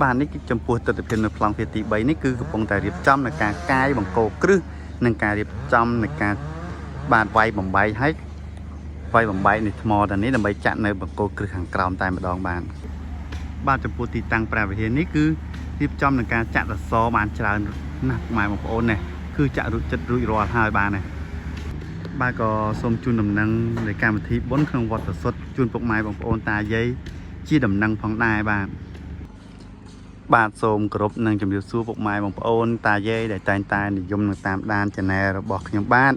បាទនេះគឺចំពោះទស្សនវិជ្ជានៅប្លង់ភាគទី3នេះគឺកំពុងតែរៀបចំនៅការកាយបង្គោលគ្រឹះនិងការរៀបចំនៅការបាទវាយបំបែកហើយវាយបំបែកនៃថ្មតានេះដើម្បីចាក់នៅបង្គោលគ្រឹះខាងក្រោមតែម្ដងបាទបាទចំពោះទីតាំងព្រះវិហារនេះគឺរៀបចំនៅការចាក់សសរបានច្រើនណាស់ពុកម៉ែបងប្អូនណាគឺចាក់រួចចិត្តរួចរាល់ហើយបាទណាបាទក៏សូមជូនដំណឹងនៃកម្មវិធីបុណ្យក្នុងវត្តសុទ្ធជូនពុកម៉ែបងប្អូនតាយាយជាដំណឹងផងដែរបាទ បាទសូមគោរពនិងជម្រាបសួរពុកម៉ែបងប្អូនតាយាយដែលតែងតែនិយមនឹងតាមដាន Channel របស់ខ្ញុំបាទ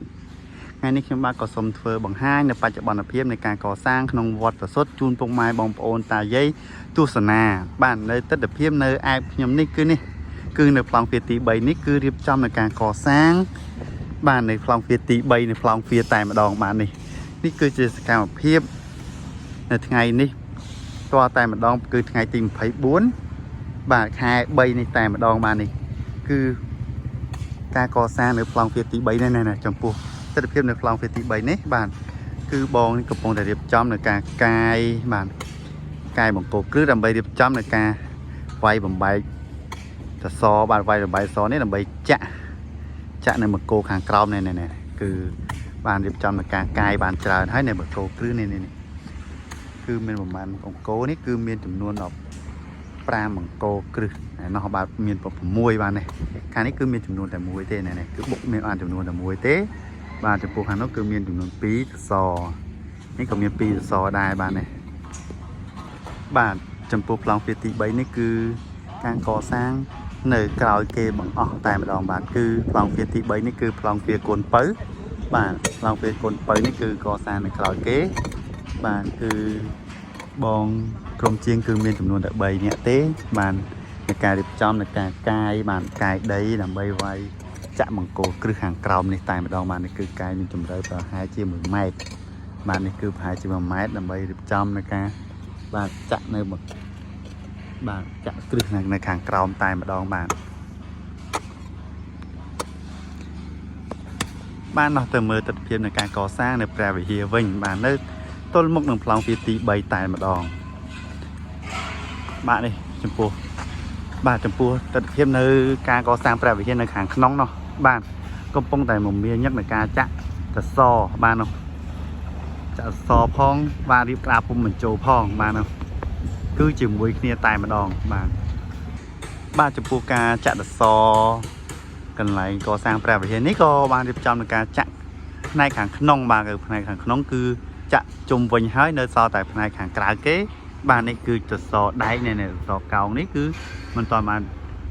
ថ្ងៃនេះខ្ញុំបាទក៏សូមធ្វើបង្ហាញនៅបច្ចុប្បន្នភាពនៃការកសាងក្នុងវត្តប្រសុទ្ធជូនពុកម៉ែបងប្អូនតាយាយទស្សនាបាទនៅទស្សនភាពនៅឯខ្ញុំនេះគឺនេះគឺនៅប្លង់ទ្វារទី3នេះគឺរៀបចំនៅការកសាងបាទនៅប្លង់ទ្វារទី3នៅប្លង់ទ្វារតែម្ដងបាទនេះនេះគឺជាសកម្មភាពនៅថ្ងៃនេះតតែម្ដងគឺថ្ងៃទី24 បាទខែ3នេះតែម្ដងបាទនេះគឺការកសាងនៅប្លង់ទ្វារទី3នេះណាចំពោះទស្សនវិជ្ជានៅប្លង់ទ្វារទី3នេះបាទគឺបងនេះកំពុងតែរៀបចំនៅការកាយបាទកាយបង្គោលគ្រឹះដើម្បីរៀបចំនៅការវាយបំបែកសសរបាទវាយបំបែកសសរនេះដើម្បីចាក់ចាក់នៅបង្គោលខាងក្រោមនេះនេះគឺបានរៀបចំនៅការកាយបានច្រើនហើយនៅបង្គោលគ្រឹះនេះនេះគឺមានប្រមាណបង្គោលនេះគឺមានចំនួន15បង្គោលគ្រឹះឯណោះបាទមាន6បាទនេះខាងនេះគឺមានចំនួនតែមួយទេណែនេះគឺបុកមានបានចំនួនតែមួយទេបាទចំពោះខាងនោះគឺមានចំនួន2សសរនេះក៏មាន2សសរដែរបាទនេះបាទចំពោះប្លង់ទ្វារទី3នេះគឺការកសាងនៅក្រោយគេបង្អស់តែម្ដងបាទគឺប្លង់ទ្វារទី3នេះគឺប្លង់ទ្វារកូនពៅបាទប្លង់ទ្វារកូនពៅនេះគឺកសាងនៅក្រោយគេបាទគឺ បងក្រុមជាងគឺមានចំនួនតែ3នាក់ទេបានในការរៀបចំในការកាយបានកាយដីដើម្បីវាយចាក់បង្គោលគ្រឹះខាងក្រោមនេះតែម្ដងបាននេះគឺកាយមានជម្រៅប្រហែលជា1ម៉ែត្របាទនេះគឺប្រហែលជា1ម៉ែត្រដើម្បីរៀបចំในការបាទចាក់នៅបាទចាក់គ្រឹះនៅខាងក្រោមតែម្ដងបាទបាននោះទៅមើលទស្សនវិជ្ជាในការកសាងនៅព្រះវិហារវិញបាទនៅទល់មុខនឹងប្លង់ទ្វារទី3តែម្ដង បាទនេះចំពោះបាទចំពោះទស្សនវិជ្ជានៅការកសាងព្រះវិហារនៅខាងក្នុងនោះបាទកំពុងតែមមាញឹកในការចាក់សសរបាទនោះចាក់សសរផងបាទរៀបក្តារពុំបញ្ចូលផងបាទនោះគឺជាគ្នាតែម្ដងបាទបាទចំពោះការចាក់សសរកន្លែងកសាងព្រះវិហារនេះក៏បានរៀបចំในការចាក់ផ្នែកខាងក្នុងបាទគឺផ្នែកខាងក្នុងគឺចាក់ជុំវិញហើយនៅសល់តែផ្នែកខាងក្រៅគេ បាទនេះគឺសសរដែកនេះនេះសសរកោងនេះគឺមិនតបាន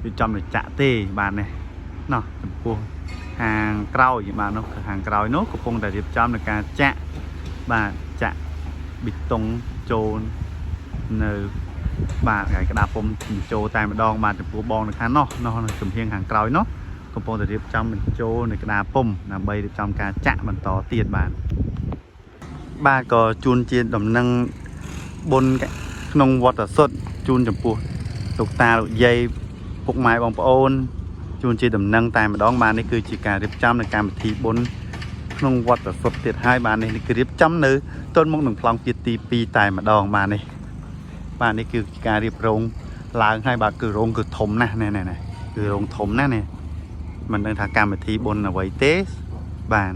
វាចំទៅចាក់ទេបាទនេះណោះចំពោះខាងក្រោយបាទនោះគឺខាងក្រោយនោះកំពុងតែរៀបចំในការចាក់បាទចាក់ប៊ីតុងចូលនៅបាទកក្តារពុំចូលតែម្ដងបាទចំពោះបងនៅខាងនោះនោះចំហៀងខាងក្រោយនោះកំពុងតែរៀបចំបញ្ចូលនៅក្តារពុំដើម្បីរៀបចំការចាក់បន្តទៀតបាទបាទក៏ជូនជាដំណឹងបុណ្យ ក្នុងវត្តសុទ្ធជូនចំពោះលោកតាលោកយាយពុកម៉ែបងប្អូនជូនជាដំណឹងតែម្ដងបាទនេះគឺជាការរៀបចំនៅកម្មវិធីបុណ្យក្នុងវត្តសុទ្ធទៀតហើយបាទនេះគឺរៀបចំនៅទល់មុខនឹងប្លង់ជាតិទី2តែម្ដងបាទនេះបាទនេះគឺការរៀបរោងឡើងហើយបាទគឺរោងគឺធំណាស់ណែណែណែគឺរោងធំណាស់នេះមិនដឹងថាកម្មវិធីបុណ្យអ្វីទេបាទ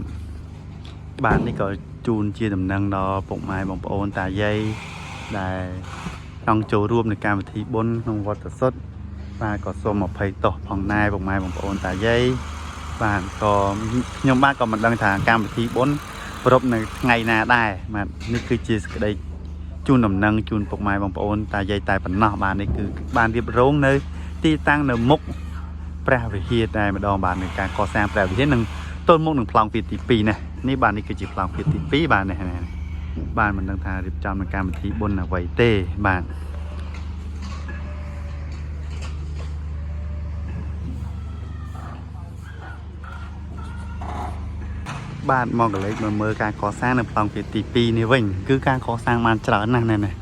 បាទនេះក៏ជូនជាដំណឹងដល់ពុកម៉ែបងប្អូនតាយាយដែល ចង់ចូលរួមในកម្មវិធីបុណ្យក្នុងវត្តសុទ្ធបាទក៏សូមអភ័យទោសផងដែរពុកម៉ែបងប្អូនតាយាយបាទក៏ខ្ញុំបាទក៏មិនដឹងថាកម្មវិធីបុណ្យប្រពនៅថ្ងៃណាដែរបាទនេះគឺជាសេចក្តីជូនដំណឹងជូនពុកម៉ែបងប្អូនតាយាយតែប៉ុណ្ណោះបាទនេះគឺបានរៀបរងនៅទីតាំងនៅមុខព្រះវិហារតែម្ដងបាទនៃការកសាងព្រះវិហារនឹងទល់មុខនឹងប្លង់ទ្វារទី2ណានេះបាទនេះគឺជាប្លង់ទ្វារទី2បាទនេះនេះបាទមិនដឹងថារៀបចំនៅកម្មវិធីបុណ្យអ្វីទេបាទ បាទមកកលេចមកមើលការកសាងនៅប្លង់ទ្វារទី2នេះវិញគឺការកសាងបានច្រើនណាស់ណែនេះ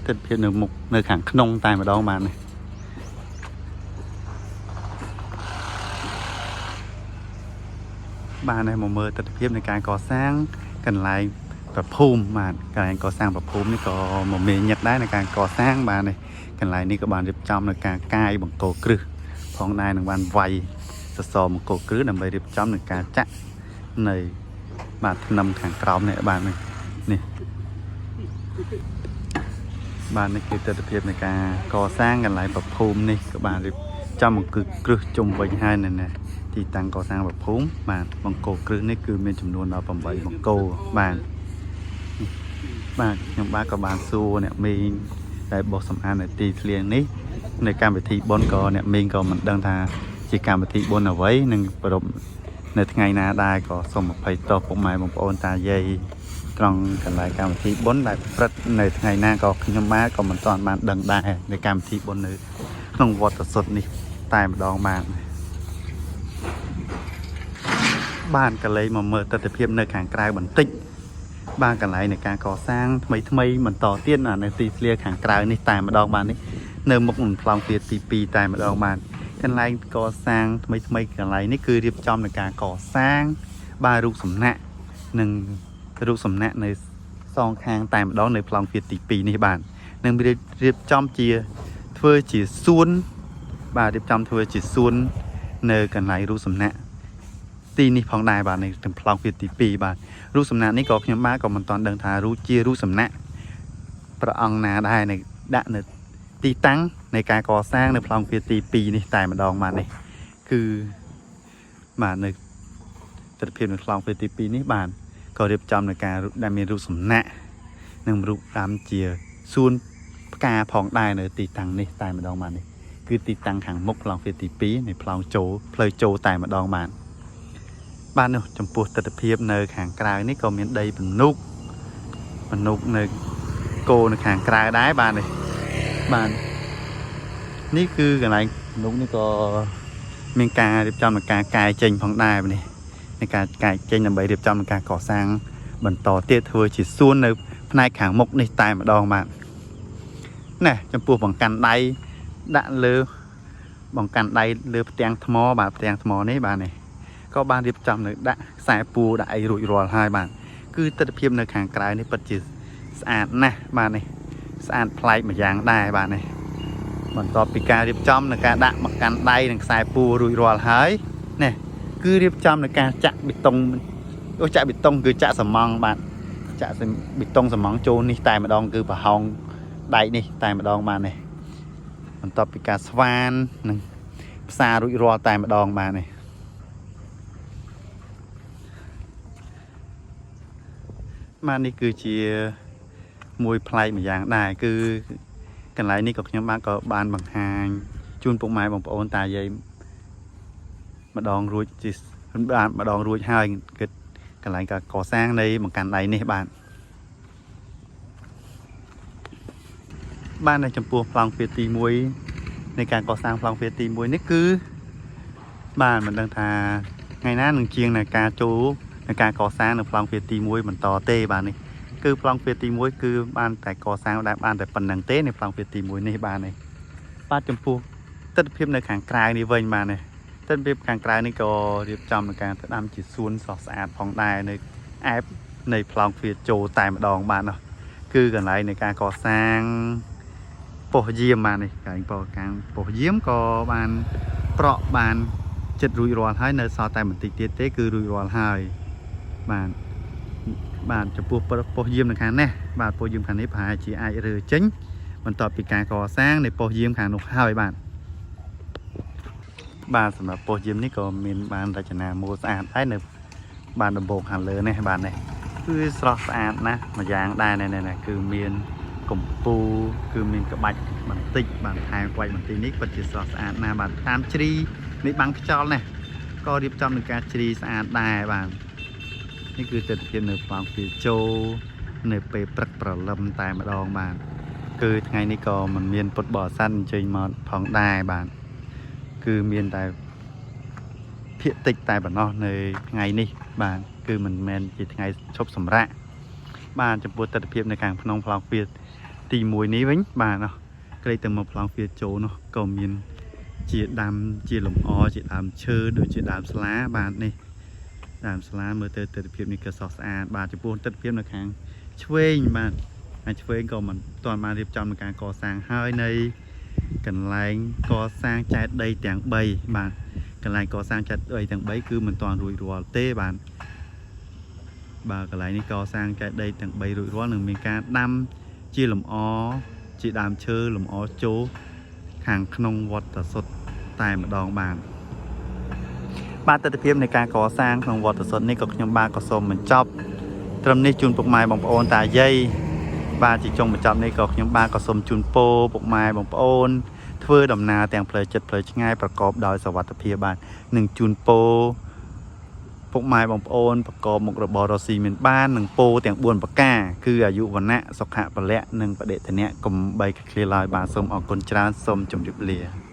ទិដ្ឋភាពនៅមុខនៅខាងក្នុងតែម្ដងបាទនេះបាទនេះមកមើលទិដ្ឋភាពនៃការកសាងកន្លែងប្រភូមិបាទកន្លែងកសាងប្រភូមិនេះក៏មកមេញឹកដែរในការកសាងបាទនេះ កន្លែងនេះក៏បានរៀបចំនៅការកាយបង្គោលគ្រឹះផងដែរនឹងបានវាយសសរបង្គោលគ្រឹះដើម្បីរៀបចំនៅការចាក់នៅបាទធ្នឹមខាងក្រោមនេះបាទនេះនេះបាទនេះគឺទស្សនវិជ្ជានៃការកសាងកន្លែងប្រភូមិនេះក៏បានរៀបចំបង្គោលគ្រឹះជុំវិញហើយនៅណាទីតាំងកសាងប្រភូមិបាទបង្គោលគ្រឹះនេះគឺមានចំនួនដល់8បង្គោលបាទ បាទខ្ញុំបាទក៏បានសួរអ្នកមីងដែលបោះសម្អាតនៅទីធ្លានេះនៅកម្មវិធីបុណ្យក៏អ្នកមីងក៏មិនដឹងថាជាកម្មវិធីបុណ្យអ្វីនិងប្រពនៅថ្ងៃណាដែរក៏សូមអភ័យទោសពុកម៉ែបងប្អូនតាយាយត្រង់កន្លែងកម្មវិធីបុណ្យដែលប្រព្រឹត្តនៅថ្ងៃណាក៏ខ្ញុំបាទក៏មិនទាន់បានដឹងដែរនៅកម្មវិធីបុណ្យនៅក្នុងវត្តសុទ្ធនេះតែម្ដងបាទបានកលេមកមើលទស្សនវិជ្ជានៅខាងក្រៅបន្តិច បាទកន្លែងនៃការកសាងថ្មីថ្មីបន្តទៀតណានៅទីធ្លាខាងក្រៅនេះតែម្ដងបាទនេះនៅមុខនឹងប្លង់ទៀតទី2តែម្ដងបាទកន្លែងកសាងថ្មីថ្មីកន្លែងនេះគឺរៀបចំនៃការកសាង បាទរូបសំណាក់និងរូបសំណាក់នៅសងខាងតែម្ដងនៅប្លង់ទៀតទី2នេះបាទនឹងរៀបរៀបចំជាធ្វើជាសួនបាទរៀបចំធ្វើជាសួននៅកន្លែងរូបសំណាក់ទីនេះផងដែរបាទនៅទាំងប្លង់ទៀតទី2បាទ រូបសំណាកនេះក៏ខ្ញុំបាទក៏មិនទាន់ដឹងថារូបជារូបសំណាកព្រះអង្គណាដែរនៅដាក់នៅទីតាំងនៃការកសាងនៅប្លង់ទ្វារទី2នេះតែម្ដងបាទនេះគឺបាទនៅទស្សនភាពនៅប្លង់ទ្វារទី2នេះបាទក៏រៀបចំនៅការដែលមានរូបសំណាកនិងរូបតាមជាសួនផ្កាផងដែរនៅទីតាំងនេះតែម្ដងបាទនេះគឺទីតាំងខាងមុខប្លង់ទ្វារទី2នៃប្លង់ចូលផ្លូវចូលតែម្ដងបាទ បាទនោះចំពោះទស្សនភាពនៅខាងក្រៅនេះក៏មានដីទំនុកទំនុកនៅគោនៅខាងក្រៅដែរបាទនេះបាទនេះគឺកន្លែងទំនុកនេះក៏មានការរៀបចំនៃការកាយចេញផងដែរបាទនេះនៃការកាយចេញដើម្បីរៀបចំនៃការកសាងបន្តទៀតធ្វើជាសួននៅផ្នែកខាងមុខនេះតែម្ដងបាទណែចំពោះបង្កាន់ដៃដាក់លើបង្កាន់ដៃលើផ្ទាំងថ្មបាទផ្ទាំងថ្មនេះបាទនេះ ក៏បានរៀបចំនៅដាក់ខ្សែពួរដាក់អីរួចរាល់ហើយបាទគឺទស្សនភាពនៅខាងក្រៅនេះពិតជាស្អាតណាស់បាទនេះស្អាតប្លែកម្យ៉ាងដែរបាទនេះបន្ទាប់ពីការរៀបចំនៅការដាក់មកកាន់ដៃនិងខ្សែពួររួចរាល់ហើយនេះគឺរៀបចំនៅការចាក់បេតុងអូចាក់បេតុងគឺចាក់សំងបាទចាក់បេតុងសំងចូលនេះតែម្ដងគឺប្រហោងដែកនេះតែម្ដងបាទនេះបន្ទាប់ពីការស្វាននិងផ្សាររួចរាល់តែម្ដងបាទនេះ បាទនេះគឺជាមួយប្លែកម្យ៉ាងដែរគឺកន្លែងនេះក៏ខ្ញុំបាទក៏បានបង្ហាញជូនពុកម៉ែបងប្អូនតាយាយម្ដងរួចជាបានម្ដងរួចហើយគិតកន្លែងការកសាងនៃបង្កាន់ដៃនេះបាទបាទនៅចំពោះប្លង់ទ្វារទី1នៃការកសាងប្លង់ទ្វារទី1នេះគឺបាទមិនដឹងថាថ្ងៃណានឹងជាងในការចូលในការកសាងនៅប្លង់ទ្វារទី1បន្តទេបាទនេះ គឺប្លង់ទ្វារទី1គឺបានតែកសាងដែលបានតែប៉ុណ្្នឹងទេនៅប្លង់ទ្វារទី1នេះបាទនេះបាទចំពោះទស្សនភាពនៅខាងក្រៅនេះវិញបាទនេះទស្សនភាពខាងក្រៅនេះក៏រៀបចំในការផ្ដាំជាសួនស្រស់ស្អាតផងដែរនៅអែបនៃប្លង់ទ្វារចូលតែម្ដងបាទនោះគឺកន្លែងនៃការកសាងប៉ុស្តិ៍យាមបាទនេះកន្លែងប៉ុស្តិ៍កាងប៉ុស្តិ៍យាមក៏បានប្រក់បានចិត្តរួចរាល់ហើយនៅសល់តែបន្តិចទៀតទេគឺរួចរាល់ហើយបាទ បាទចំពោះប៉ុស្តិ៍យាមនៅខាងនេះបាទប៉ុស្តិ៍យាមខាងនេះប្រហែលជាអាចរើចេញបន្ទាប់ពីការកសាងនៃប៉ុស្តិ៍យាមខាងនោះហើយបាទបាទសម្រាប់ប៉ុស្តិ៍យាមនេះក៏មានបានរចនាមួលស្អាតដែរនៅបានដំបូងខាងលើនេះបាទនេះគឺស្រស់ស្អាតណាស់មួយយ៉ាងដែរនេះនេះគឺមានកំពូលគឺមានក្បាច់បន្តិចបាទថែមក្បាច់បន្តិចនេះពិតជាស្រស់ស្អាតណាស់បាទតាមជ្រីនៃបាំងខ្យល់នេះក៏រៀបចំនឹងការជ្រីស្អាតដែរបាទ នេះគឺទស្សនភាពនៅប្លង់ទ្វារចូលនៅពេលព្រឹកព្រលឹមតែម្ដងបាទគឺថ្ងៃនេះក៏មិនមានពុទ្ធបរិស័ទអញ្ជើញមកផងដែរបាទគឺមានតែភាគតិចតែប៉ុណ្ណោះនៅថ្ងៃនេះបាទគឺមិនមែនជាថ្ងៃឈប់សម្រាកបាទចំពោះទស្សនភាពនៅខាងក្នុងប្លង់ទ្វារទី1នេះវិញបាទនោះក្រេកទៅមកប្លង់ទ្វារចូលនោះក៏មានជាដើមជាលំអជាដើមឈើដូចជាដើមស្លាបាទនេះ ដើមស្លាមើលទៅទិដ្ឋភាពនេះក៏ស្រស់ស្អាតបាទចំពោះទិដ្ឋភាពនៅខាងឆ្វេងបាទខាងឆ្វេងក៏មិនទាន់បានរៀបចំในការកសាងហើយនៃ កន្លែងកសាងចេតិយទាំង3បាទកន្លែងកសាងចេតិយទាំង3គឺមិនទាន់រួចរាល់ទេបាទបាទកន្លែងនេះកសាងចេតិយទាំង3រួចរាល់នឹងមានការដាំជាលម្អជាដើមឈើលម្អចូលខាងក្នុងវត្តតាសុទ្ធតែម្ដងបាទបាទទស្សនភាពនៃការកសាងក្នុងវត្តតាសុទ្ធនេះក៏ខ្ញុំបាទក៏សូមបញ្ចប់ត្រឹមនេះជូនពុកម៉ែបងប្អូនតាយាយបាទជាចុងបញ្ចប់នេះក៏ខ្ញុំបាទក៏សូមជូនពរពុកម៉ែបងប្អូន ធ្វើដំណើរទាំងផ្លូវចិត្តផ្លូវឆ្ងាយប្រកបដោយសុវត្ថិភាពបាទនិងជូនពរពុកម៉ែបងប្អូនប្រកបមុខរបររកស៊ីមានបាននិងពរទាំង4ប្រការគឺអាយុវណ្ណៈសុខៈពលៈនិងបដិធនៈកុំបីឃ្លាឡើយបាទសូមអរគុណច្រើនសូមជម្រាបលា។